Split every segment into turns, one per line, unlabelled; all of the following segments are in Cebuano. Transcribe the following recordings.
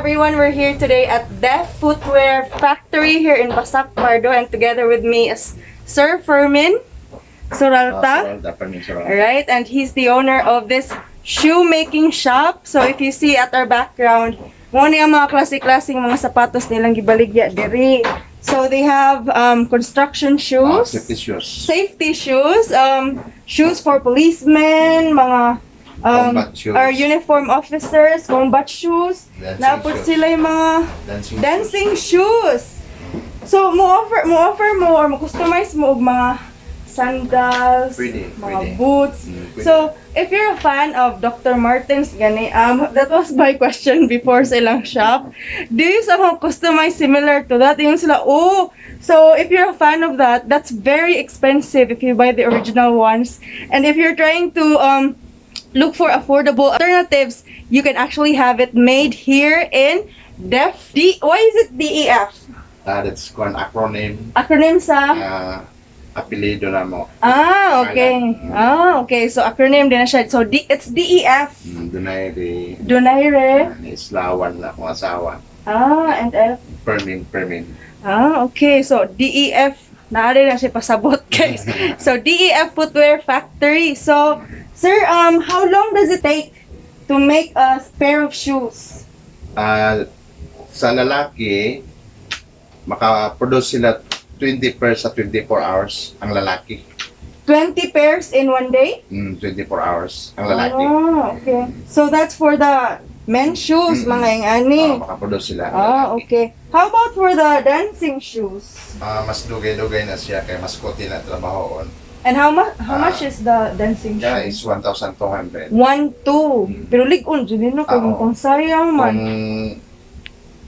Everyone, we're here today at Def Footwear Factory here in Basak, Pardo, and together with me is Sir Fermin Suralta.
Suralta, Fermin Suralta.
All right, and he's the owner of this shoemaking shop. So if you see at our background, mao ni ang mga klase-klaseng mga sapatos nilang gibaligya diri. So they have construction shoes,
Safety shoes.
Safety shoes, shoes for policemen, mga
Combat shoes.
our uniform officers, combat shoes.
Dancing
Naa pod
shoes.
sila yung mga
Dancing,
dancing shoes. So mo offer mo or mo customize mo og mga sandals,
Pwede,
mga
pwede.
boots.
Pwede.
So, if you're a fan of Dr. Martens gani, that was my question before sa ilang shop. Do you somehow customize similar to that? Ingon sila, "Oh, so if you're a fan of that, that's very expensive if you buy the original ones. And if you're trying to look for affordable alternatives, you can actually have it made here in DEF. D, why is it DEF?
That's kuan, acronym.
Acronym sa?
Apelyido namo.
Ah, okay. Ah, okay. So acronym din na siya. So D, it's DEF.
Donaire.
Donaire.
Islawan na akong asawa.
Ah, and F.
Fermin, Fermin.
Ah, okay. So DEF. Naa na siya pasabot, guys. So DEF Footwear Factory. So, sir, how long does it take to make a pair of shoes?
Sa lalaki, maka-produce sila 20 pairs sa 24 hours ang lalaki.
20 pairs in one day?
24 hours ang lalaki.
Ah, okay. So that's for the men's shoes, mga ingani.
Makaproduce sila ang
Ah,
lalaki.
Okay. How about for the dancing shoes?
Mas dugay-dugay na siya kay mas kuti na trabahoon.
And how much
Ah.
is the dancing
Yeah, is
shoes?
1,200.
One, two. Pero lig-on, dyan na kung
Ah, oo.
kung sayang man.
Kung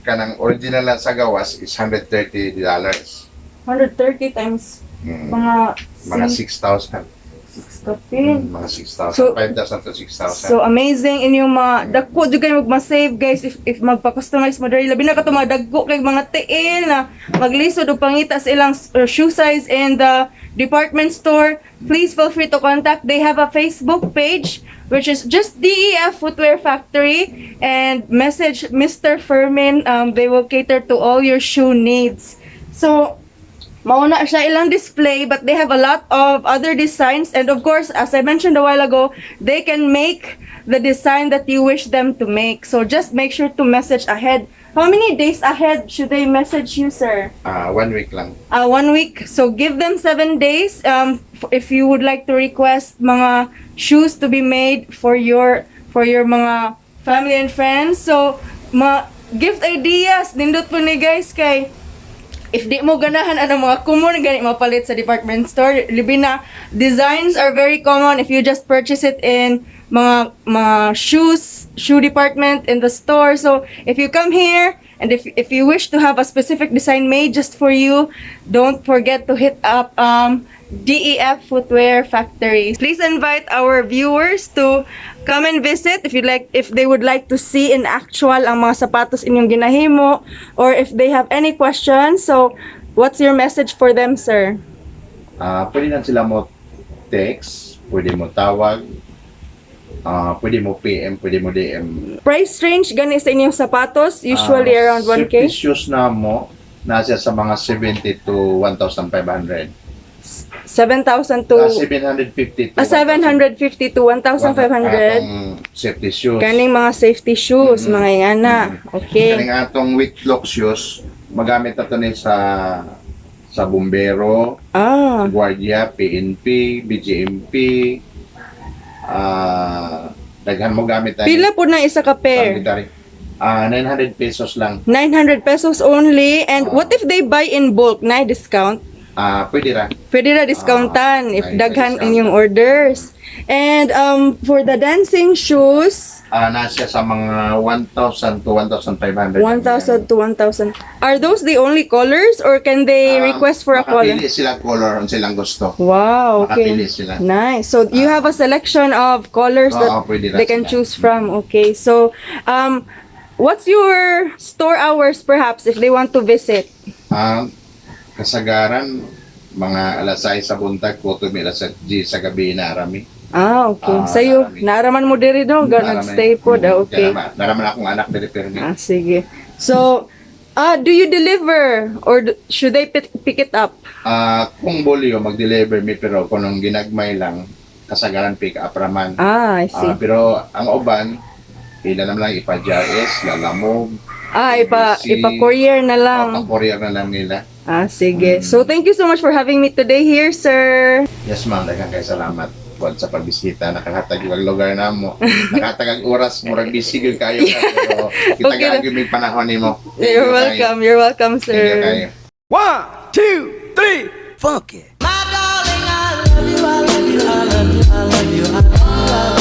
kanang original lang sa gawas is $130.
130 times mga
Mga 6,000.
6 kapin.
Mga 6,000. 5,000 to 6,000.
So amazing inyong mga dagko jud kayo mag-save, guys, if magpa-customize mo diri, labi na kato mga dagko kay mga tiil na maglisod og pangita sa ilang shoe size in the department store. Please feel free to contact. They have a Facebook page, which is just DEF Footwear Factory, and message Mr. Fermin. They will cater to all your shoe needs. So mao na siya ilang display, but they have a lot of other designs, and of course, as I mentioned a while ago, they can make the design that you wish them to make. So just make sure to message ahead. How many days ahead should they message you, sir?
One week lang.
One week. So give them 7 days if you would like to request mga shoes to be made for your mga family and friends. So mga gift ideas, nindot pod ni, guys, kay if di mo ganahan ano mga common gani mapalit sa department store, libi na designs are very common if you just purchase it in mga shoe department in the store. So if you come here and if you wish to have a specific design made just for you, don't forget to hit up DEF Footwear Factory. Please invite our viewers to come and visit if you like, if they would like to see in actual ang mga sapatos inyong ginahimo or if they have any questions. So, what's your message for them, sir?
Pwede lang sila mo text, pwede mo tawag, pwede mo PM, pwede mo DM.
Price range gani sa inyong sapatos, usually around 1K?
Safety shoes namo, nasa sa mga 70 to 1,500.
7,000 to
750 to
750 to 1,500.
Atong safety shoes.
Kaning mga safety shoes, mga ingana. Okay.
Kaning atong with lock shoes, magamit na to ni sa bumbero, gwardiya, PNP, BJMP, daghan mo gamit ani.
Pila pod na isa ka pair?
Military. 900 pesos lang.
900 pesos only. And what if they buy in bulk? Na discount?
Pwede ra.
Pwede na discountan if
Ay,
daghan
discount.
Inyong orders. And for the dancing shoes,
Nasa sa mga 1,000 to 1,500.
1,000 to 1,000. Are those the only colors or can they request for a color?
Makapili sila color ang silang gusto.
Wow, okay.
Makapili sila.
Nice. So you have a selection of colors that
Oo, pwede na
they can
sila.
Choose from. Okay. So what's your store hours perhaps if they want to visit?
Kasagaran, mga alas 6 sa buntag, kutob alas 10 sa gabi na ra mi.
Ah, okay.
Ah,
Sayo,
narami.
Naa ra man mo diri, no? Ga nag-stay po. Ah, okay.
Naa ra man akong anak diri pero
Ah, sige. So, do you deliver or should they pick it up?
Ah, kung bolyo mag-deliver mi, pero kung nung ginagmay lang, kasagaran pick up raman.
Ah, I see.
Ah, pero ang uban ila naman lang ipa-JRS, Lalamove,
Ah, ipa
ABC,
ipa-courier na lang.
O pa-courier na lang nila.
Ah, sige. So, thank you so much for having me today here, sir.
Yes ma'am, daghang kay salamat pod sa pagbisita, nakahatag ang lugar namo. Nakahatag ang oras, murag busy gyud kayo ka, pero
Okay
kitagaan
na.
gyud may panahon nimo. Thank
You're
you kayo.
welcome. You're welcome,
Thank you
sir.
kayo.
One, two, three, funk it.
My darling, I love you, I love you, I love you, I love you, I love you.